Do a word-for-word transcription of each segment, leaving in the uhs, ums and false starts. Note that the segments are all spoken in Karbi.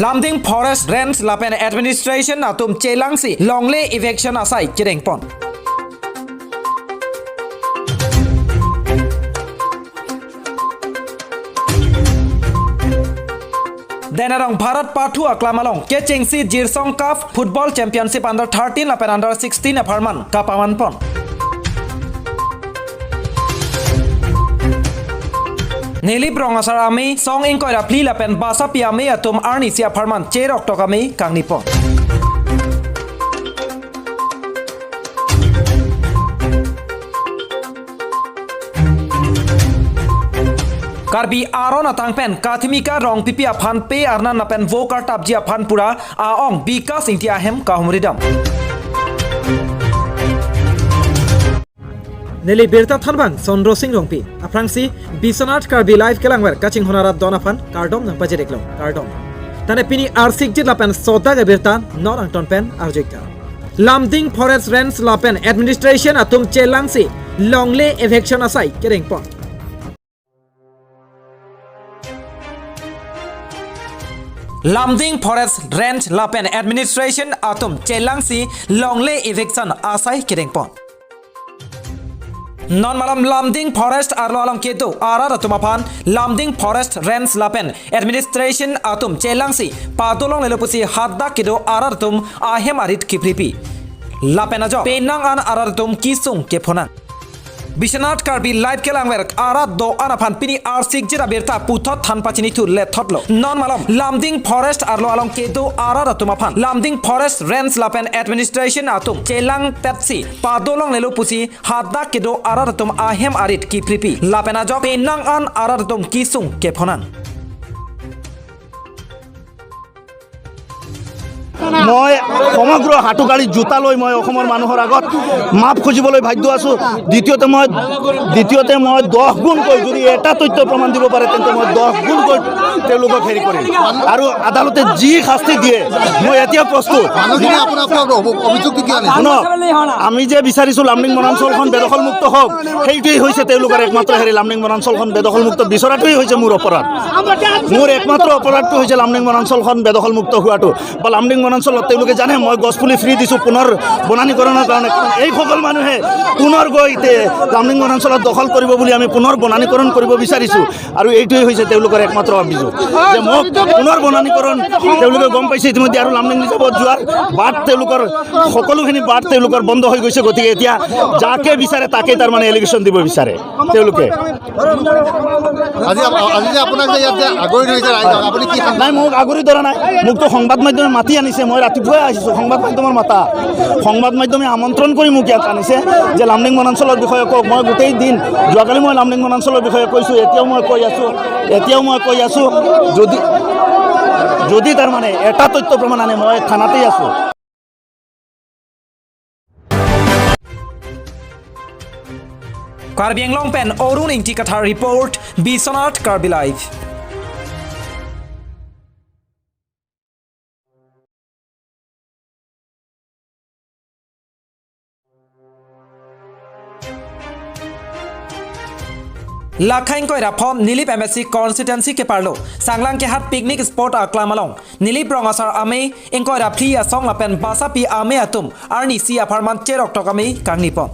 Lumding Forest Range lapen Administration atum chelangsi longle eviction asai kedengpon. Denarong Bharat pathu aklam along kechengsi Jirsong Cup Football Championship under thirteen lapen under sixteen apharman kapamanpon. Nilip Rong Asar Amei song ingkoi ra phli lapen Basapi Amei atum arnisi apharman cheroktok amei kangnipon. Karbi aron atang pen Kathimika Rongpipi aphan pe arnan lapen vo kartapji aphan pura a-ong Bikas Ingti ahem kahumridam. Neli birta thanbang Sondro Sing Rongpi. Aphrangsi Biswanath Karbi Live kelangver kachinghon arat don aphan kardom nangpajir-iklo, kardom. Tane pini arsikjit lapen sodak abirta non angton pen arju-iktha. Lumding Forest Range lapen Administration atum chelangsi longle eviction asai kedengpon. Lumding Forest Range lapen Administration atum chelangsi longle eviction asai kedengpon. Non malom Lumding Forest arlo along kedo arat atum aphan Lumding Forest Range lapen Administration atum chelangsi padolonglelo pusi hadak kedo arat atum ahem arit kiphripi. Lapen ajok penang an arat atum kesung kephonan. Biswanath Karbi Live kelangver arat do-an aphan pini arsikjit abirta puthot than pachinithu lethotlo. Non malom Lumding Forest arlo along kedo arat atum aphan Lumding Forest Range lapen Administration atum chelangpetsi padolonglelo pusi hadak kedo arat atum ahem arit kiphripi. Lapen ajok penang an arat atum kesung kephonan. মই সমগ্ৰ হাতুকাৰী জোতালৈ মই অসমৰ মানুহৰ আগত মাফ খুজিবলৈ বাধ্য আছো। দ্বিতীয়তে মই, দ্বিতীয়তে মই দহ গুণকৈ যদি এটা তথ্য প্ৰমাণ দিব পাৰে, তেন্তে মই দহ গুণকৈ তেওঁলোকক হেৰি কৰিম। আৰু আদালতে যি শাস্তি দিয়ে, মই এতিয়া প্ৰস্তুত। মানুহখিনি আপোনাৰ পৰা অভ-, অভিযোগটো কিয় আনিছে? শুনক, আমি যে বিচাৰিছো লামডিং বনাঞ্চলখন বেদখলমুক্ত হওক, সেইটোৱেই হৈছে তেওঁলোকৰ একমাত্ৰ হেৰি। লামডিং বনাঞ্চলখন বেদখলমুক্ত বিচৰাটোৱেই হৈছে মোৰ অপৰাধ। মোৰ একমাত্ৰ অপৰাধটো হৈছে লামডিং বনাঞ্চলখন বেদখলমুক্ত হোৱাটো। বা লামডিং বনাঞ্চলত তেওঁলোকে জানে মই গছ পুলি ফ্ৰী দিছো পুনৰ বনানীকৰণৰ কাৰণে। কাৰণ এইসকল মানুহে পুনৰ গৈ তে-, লামডিং বনাঞ্চলত দখল কৰিব বুলি আমি পুনৰ বনানীকৰণ কৰিব বিচাৰিছো। আৰু এইটোৱেই হৈছে তেওঁলোকৰ একমাত্ৰ অভিযোগ যে মোক পুনৰ বনানীকৰণ, তেওঁলোকে গম পাইছে ইতিমধ্যে আৰু লামডিং ৰিজাৰ্ভত যোৱাৰ বাট তেওঁলোকৰ, সকলোখিনি বাট তেওঁলোকৰ বন্ধ হৈ গৈছে। গতিকে এতিয়া যাকে বিচাৰে তাকে তাৰমানে এলিগেশ্যন দিব বিচাৰে তেওঁলোকে। আজি আপ-, আজি যে আপোনাক যে ইয়াত যে আগুৰি ধৰিছে ৰাইজে, আপুনি কি সান-, নাই, মোক আগুৰি ধৰা নাই, মোকতো সংবাদ মাধ্যমে মাতি আনিছে। মই ৰাতিপুৱাই আহিছো সংবাদ মাধ্যমৰ মাতা, সংবাদ মাধ্যমে আমন্ত্ৰণ কৰি মোক ইয়াত আনিছে যে লামডিং বনাঞ্চলৰ বিষয়ে কওক। মই গোটেই দিন, যোৱাকালি মই লামডিং বনাঞ্চলৰ বিষয়ে কৈছো, এতিয়াও মই কৈ আছো, এতিয়াও মই কৈ আছো। যদি, যদি তাৰমানে এটা তথ্য প্ৰমাণ আনে, মই থানাতেই আছো। Karbi Anglong pen Arun Ingti Kathar report, Biswanath Karbi Live. Lakha ingkoi ra phongo Nilip M A C constituency keparlo Sanglang Kehat picnic spot aklam along Nilip Rong Asar Amei ingkoi ra phli asong lapen Basapi Amei atum arnisi apharman cheroktok amei kangnipon.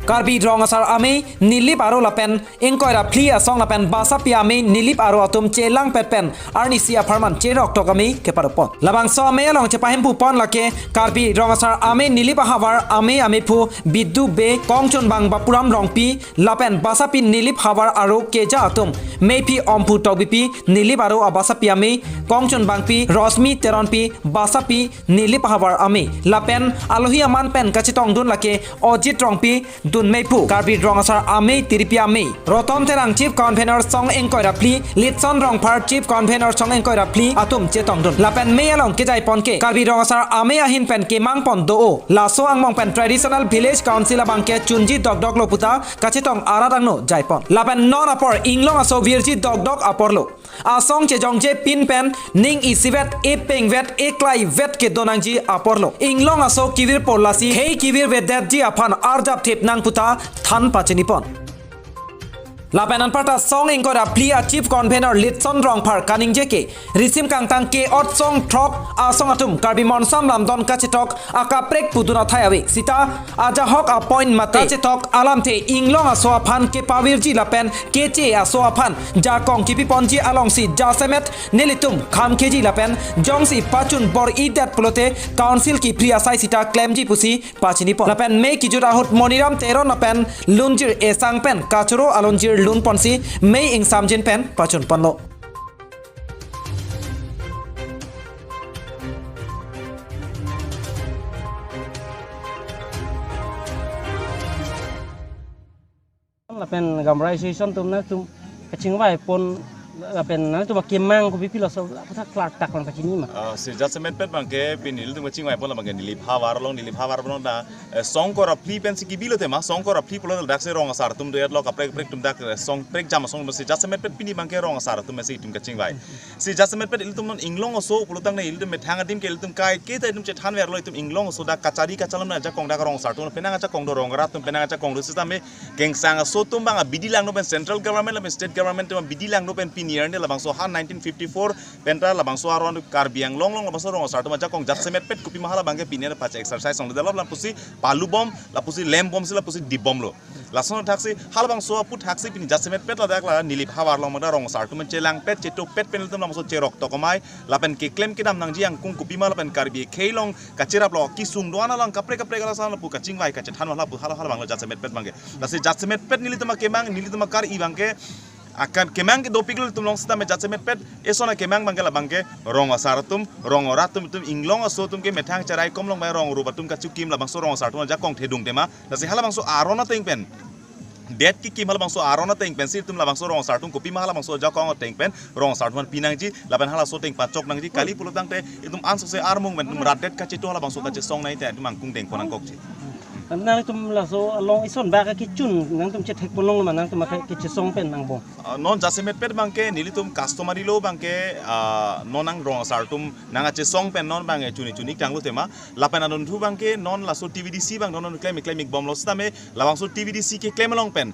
Karbi Rong Asar Amei Nilip Aro lapen ingkoi ra phli asong lapen Basapi Amei Nilip Aro atum chelangpet pen arnisi apharman cheroktok amei keparopon. Labangso amei along chepahempupon lake Karbi Rong Asar Amei Nilip ahavar amei amephu Bidu Bey, kongchunbang Bapuram Rongpi lapen Basapi Nilip havar aro keja atum, meiphi Omphu Tokbipi, Nilip Aro abasapi amei kongchunbangpi Rosmi Teronpi, Basapi Nilip havar amei lapen alohi aman pen kachetongdun lake Ojit Rongpi, dunmeiphu Karbi Rong Asar Amei Tiripi Amei Roton Terang, chief convener song ingkoi ra phli, Litson Rongphar, chief convener song ingkoi ra phli atum chetongdun. Lapen mei along kejaipon ke Karbi Rong Asar Amei ahin pen kemangpon do-o, laso angbong pen traditional village council abang ke chunji dokdoklo puta kachetong arat angno jaipon. Lapen non apor inglong aso virji dokdok aporlo. Asong chejongje pin pen ning isivet, epengvet, eklaivet kedo nangji aporlo. Inglong aso kevirpo, lasi khei kevirvedetji aphan arjap thip nang puta than pachinipon. Lapen anparta song ingkoi ra phli a chief convener Litson Rongphar kaningje ke, risim kangtang ke-ot song throk asong atum Karbi Monsam Lamdon kachetok akaprek pudun athai ave. Sita ajahok a point mate kachetok alamthe inglong aso aphan kepavirji lapen keche aso aphan jakong kipiponji alongsi jasemet nelitum kham keji lapen jongsi pachun bor-idet pulote council kiphri asai sita klemji pusi pachinipon. Lapen mei kijut ahut Moniram Teron lapen lunjir esang pen kachoro alunjir lunponsi mei ingsamjin pen pachunponlo. Lapen gamrai session atum nangtum kachingvaipon lapen nangtum akemang kopi pilo so aphuthak klardak lang pachini ma. Ah, si jasemetpet abangke pini ilitum kachingvaipon labangke Nilip havar along, Nilip havar along ta, eh, song ingkoi ra phli pensi kibilo tema, song ingkoi ra phli pulo dak si rong asar atum do-etlo, kaprek kaprek atum dak, eh, song prekjam asong si jasemetpet pini abangke rong asar atum si itum kachingvai. Si jasemetpet ilitum non inglong aso pulotangte ilitum methang adim ke ilitum kaike ta itum chethanverlo, itum inglong aso dak kachari kachalom ajakong dak rong asar atum, penang ajakong do rong arat atum, penang ajakong do sitame kengsang aso atum abang abidi langno pen central government lapen state government atum abidi langno pen pini arni labangso ha nineteen fifty-four penta labangso aron Karbi Anglong along labangso rong asar atum ajakong jasemetpet kopima halabangke pini pache exercise along develop lapusi palubom, lapusi lembomsi, lapusi dibomlo. Lason thaksi halabangso aphuthaksi pini jasemetpet ladak la Nilip havar along mada rong asar atum chelangpet chetopet pen ilitum labangso cherok tokomai lapen keklem kedam nangji angkung kopima lapen Karbi akhei along kacheraplo kisung do-an along kaprek kaprek alasang lapu kachingvai kachethan lapu hala halabanglo jasemetpet abangke. Lasi jasemetpet nelitum akemang, nelitum akari abangke, akam kemang ke dopiklo ilitum along sitame jasemetpet eson akemang abangke labangke rong asar atum, rong arat atum, itum inglong aso atum ke methang cherai kom along abang rong rup atum kachikim labangso rong asar atum ajakong thedung tema. Lasi halabangso aron ateng pen det kikim halabangso aron ateng pensi itum labangso rong asar atum kopima halabangso ajakong ateng pen rong asar atum pinangji lapen halaso ateng pachok nangji, kali pulotangte itum ansose armung pen itum rat det kacheto halabangso kachesong nai te itum angkung dengpon nangkokji. Nangtum laso along eson bak kechun nangtum chethekpon longlo ma nangtum ke kechesong pen nangbong. Ah, non jasemetpet abangke nelitum customary law abangke, ah, non nang rong asar atum nang kachesong pen non abangke chuni chuni tanglo tema. Lapen adunthu abangke non laso T V D C abang non non klem klem ikbomlo sitame labangso T V D C keklem along pen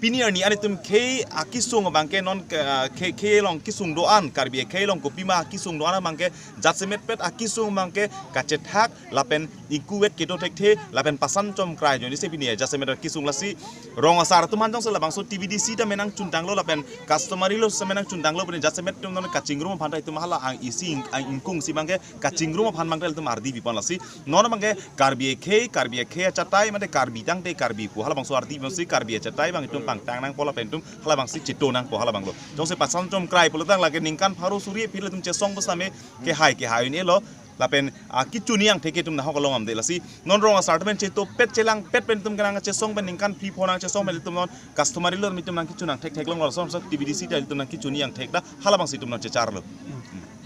pini arni anitum khei akisung abangke non ke, ah, khei, khei along kisung do-an, Karbi akhei along kopima akisung do-an abangke jasemetpet akisung abangke kachethak lapen ingkuvet kedo thekthe lapen pasan chomkrai ajoinesi pini jasemet akisung. Lasi rong asar atum aphan jongsi labangso T V D C ta menang chuntanglo lapen customary law ta menang chuntanglo pini jasemet atum non kachingrum aphan ta itum hala ang isi ang ingkungsi abangke kachingrum aphan abangke itum ardi pipon. Lasi non abangke Karbi akhei, Karbi akhei achatai mate Karbi tangte Karbi pu halabangso ardi pipon si Karbi achatai abang itum pangtang nangpo lapen itum halabangsi cheto nangpo halabanglo. Jongsi pasan chomkrai pulotang lake ningkan pharo suri aphi itum chesong pusitame kehai kehai un-elo lapen, ah, kechuni angthek itum nahok along amde. Lasi non rong asar atum pen chetopet chelangpet pen itum kenang chesong pen ningkan phli pho nang chesong pen itum non customary law itum nang kechun angthek theklonglo, lason laso T V D C ta itum nang kechuni angthek ta halabangsi itum nang checharlo.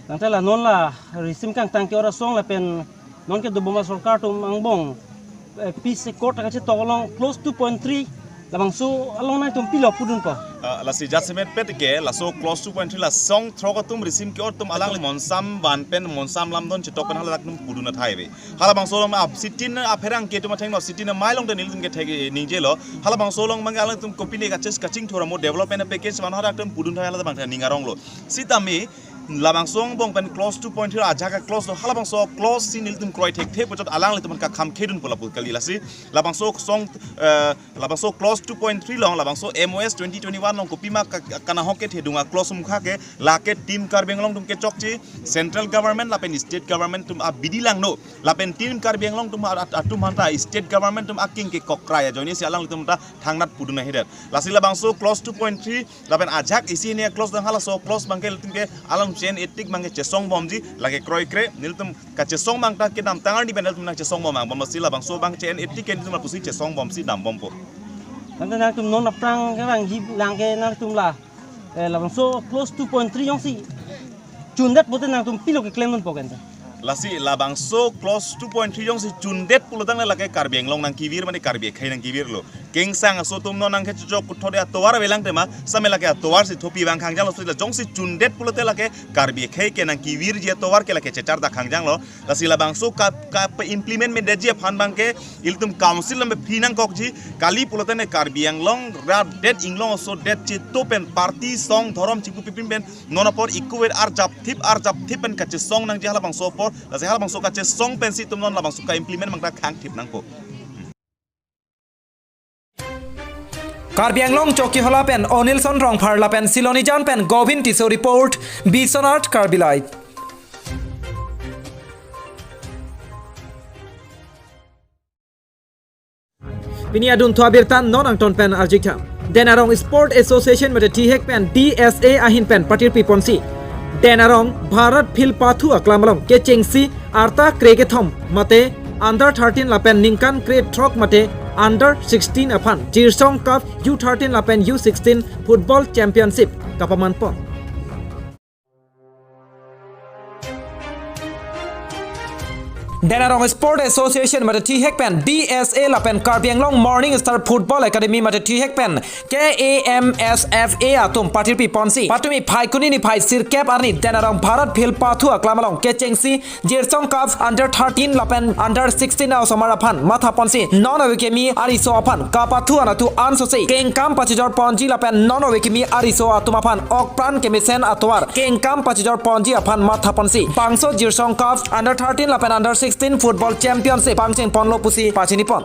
Nangte la non la risim kangtang ke-ot asong lapen non kedobom asorkar atum angbong, eh, peace accord kachetok along clause two point three labangso along nangtum pilo pudunpo. Ah, lasi jasemetpet ke laso clause two point three la song throk atum risim ke-ot atum alangli Monsam van pen Monsam Lamdon chetok pen haladak atum pudun athai ave. Halabangso along ap sitin apherangke atum athengno sitin amei along ta nelitum kethek ningjelo. Halabangso along abangke alangtum kopine kaches kachingthur amo development package van hadak atum pudun athai hala abang ning aronglo. Sitame labangso angbong pen clause two point three ajak a-clause do, halabangso clause si nelitum kroi thekthe puchot alanglitum kakham khedunpo lapu kali. Lasi labangso song, eh, labangso clause two point three along labangso M O S twenty twenty-one along kopima ka-, kanahok kethedung a-clause mukha ke lake Team Karbi Anglong atum kechokche, central government lapen state government atum abidi langno lapen Team Karbi Anglong atum at-, atum aphanta state government atum aking kekokrai ajoinesi alanglitum ta thangnat pudun ahidet. Lasi labangso clause two point three lapen ajak isi hini a-clause dang halaso clause abangke ilitum ke alang chen etik abangke chesong bomji lake kroikre nelitum kachesong abang ta kedamtang arni pen nelitum nang chesong bom angbom si labangso abang chen etik ke nelitum lapusi chesong bomsi dambompo. Nangte nangtum non aphrang kevangji abangke nangtum la, eh, labangso clause two point three jongsi chundet pute nangtum pilo keklemdunpo kente. Lasi labangso clause two point three jongsi chundet pulotang lake Karbi Anglong nangkevir mane Karbi akhei nangkevirlo. Kengsang aso atum non nangkechechok kuthode atovar avelang tema, same lake atovar si thopi abang khangjanglo, sila jongsi chundet pulote lake Karbi akhei ke nangkevirji atovar ke lake chechar dak khangjanglo. Lasi labangso ka, ka pe-implement mendetji aphan abangke ilitum council lam phi nangkokji, kali pulote ne Karbi Anglong rat det inglong aso det cheto pen party song dhorom chipu pipin pen non apor ikuver arjap thip arjap thip pen kachesong nangji halabangso apor, lasi halabangso kachesong pensi itum non labangso ka-implement abangta khang thip nangpo. Karbi Anglong Chokihola pen Onilson Rongphar lapen Silonijan pen Govin Tisso report, Biswanath Karbi Live. Pini adunthu abirta non angton pen arjiktham. Denarong Sport Association mate thihek pen D S A ahin pen patirpi ponsi Denarong Bharat Phil pathu aklam along kechengsi arta krekethom mate under thirteen lapen ningkan krethrok mate under sixteen aphan Jirsong Cup U thirteen lapen U sixteen Football Championship kapaman pon. Denarong Sport Association mate thihek pen D S A lapen Karbi Anglong Morning Star Football Academy mate thihek pen K A M S F A atum patirpi ponsi patumi Phaikuni niphai sirkep arni Denarong Bharat Phil pathu aklam along kechengsi Jirsong Cup under thirteen lapen under sixteen a-osomar aphan matha ponsi non ave kimi ariso aphan kapathu anatthu ansosi kengkam pachijor ponji lapen non ave kimi ariso atum aphan okpran kemesen atovar kengkam pachijor ponji aphan matha ponsi bangso Jirsong Cup under thirteen lapen under sixteen Football Championship pangcheng ponlo pusi pachini pon.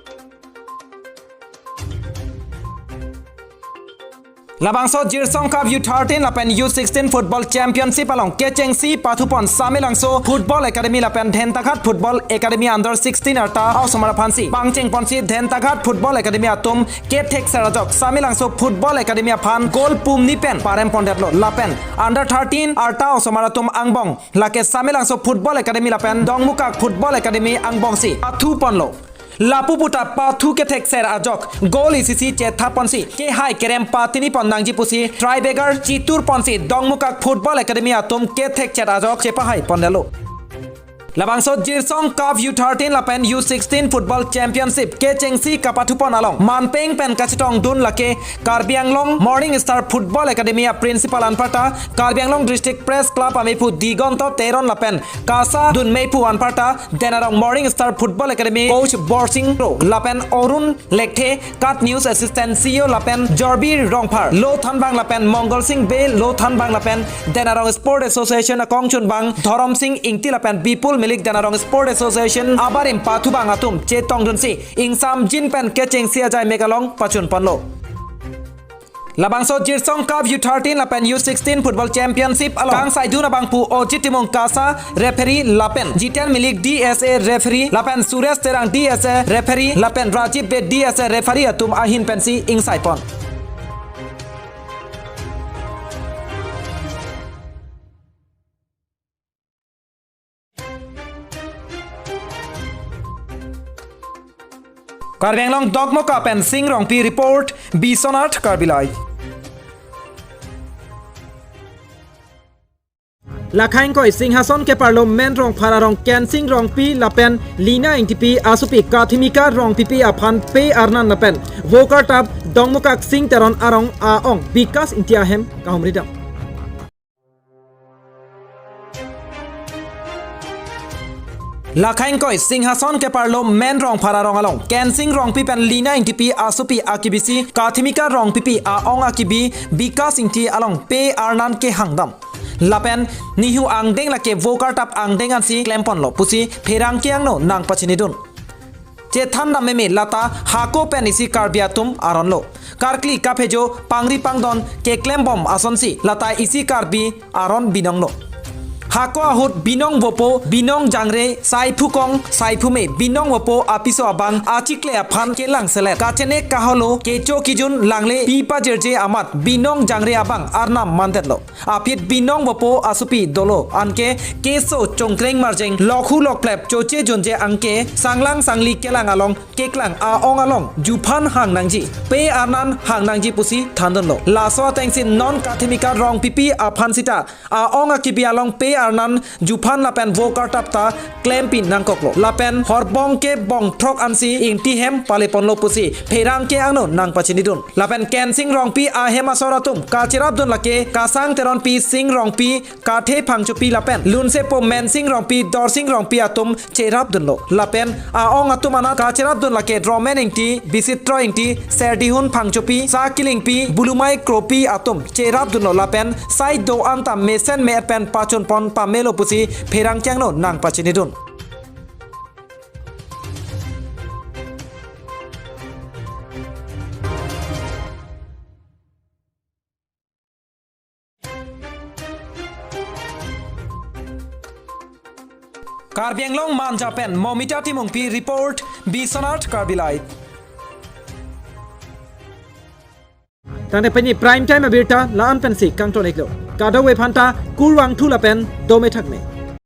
Labangso Jirsong Cup U thirteen lapen U sixteen Football Championship along kechengsi pathu pon Samelangso Football Academy lapen Dhentaghat Football Academy under sixteen arta a-osomar aphansi pangcheng ponsi Dhentaghat Football Academy atum kethekser ajok Samelangso Football Academy aphan goal pumni pen parem pondetlo lapen under thirteen arta a-osomar atum angbong lake Samelangso Football Academy lapen Dongmukak Football Academy angbongsi pathu ponlo. Lapu puta pathu kethekser ajok goal isi isi chetha ponsi kehai kerem patini pon nangji pusi try beggar chitur ponsi Dongmukak Football Academy atum kethekchet ajok chepahai pondetlo. Labangso Jirsong Cup U thirteen lapen U sixteen Football Championship kechengsi kapathu pon along manpeng pen kachetongdun lake Karbi Anglong Morning Star Football Academy a-principal anparta Karbi Anglong District Press Club ameiphu Digonto Teron lapen kasa dunmeiphu anparta Denarong Morning Star Football Academy coach Borsing Kro lapen Arun Lekthe, KAT News Assistant C E O lapen Jorbir Rongphar, Lothanbang lapen Mongol Sing Bey, Lothanbang lapen Denarong Sport Association akongchunbang Dhorom Sing Ingti lapen Bipul Milik, Denarong Sport Association abarim pathubang atum chetongdunsi ingsamjin pen kechengsi ajai mek along pachun ponlo. Labangso Jirsong Cup U thirteen lapen U sixteen Football Championship along kangsaidun abangphu Ojit Timung kasa referee lapen Jiten Milik D S A referee lapen Suresh Terang D S A referee lapen Rajiv Bey D S A referee atum ahin pensi ingsai pon. Karbi Anglong Dongmukak pen Sing Rongpi report, Biswanath Karbi Live. Lakhaingkoi Singhason keparlo Men Rongphar arong Kensing Rongpi lapen Lina Ingtipi asopi Kathimika Rongpipi aphan pe arnan lapen Vokartap Dongmukak Sing Teron arong a-ong Bikas Ingti ahem kahumridam. Lakhaingkoi Singhason keparlo Men Rongphar arong along Kensing Rongpi pen Lina Ingtipi asopi akibisi Kathimika Rongpipi a-ong akibi Bikas Ingti along pe arnan kehangdam. Lapen nihu angdeng lake Vokartap angdeng ansi klemponlo pusi pherangke angno nangpachinidun. Chethandam meme lata hako pen isi Karbi atum aronlo. Karkli kaphejo pangri pangdon keklembom asonsi lata isi Karbi aron binonglo. Hako ahut binong vopo, binong jangre, saiphukong, saiphume, binong vopo apiso abang achikle aphan kelangselet. Kachene kaholo kecho kijun langle pi pajirje amat binong jangre abang arnam mandetlo. Aphi binong vopo asopi dolo anke keso chongkreng marjeng, lokhu lokplep choche jonje anke sanglang sangli kelang along keklang a-ong along juphan hang nangji, pe arnan hang nangji pusi thandunlo. Laso atengsi non Kathimika Rongpipi aphan sita a-ong akibi along pe arnan juphan lapen vo kartap ta klempin nangkoklo. Lapen horbong ke bong throk ansi ingti hem paleponlo pusi pherangke angno nangpachinidun. Lapen Kensing Rongpi ahem asor atum kacherapdun lake Kasang Teronpi, Sing Rongpi, Kathe Phangchopi lapen lunsepo Mensing Rongpi, Dorsing Rongpi atum cherapdunlo. Lapen a-ong atum anat kacherapdun lake Romen Ingti, Bisitro Ingti, Serdihun Phangchopi, Sa Kilingpi, Bulumai Kropi atum cherapdunlo lapen sai do-an ta mesen me-et pen pachunpon pamelo pusi pherangke angno nangpachinidun. Karbi Anglong Manja pen Momita Timungpi report, Biswanath Karbi Live. Tangte pini prime time abirta la-an pensi kangton-iklo. Kadokave aphanta kurvangthu lapen dome thakme.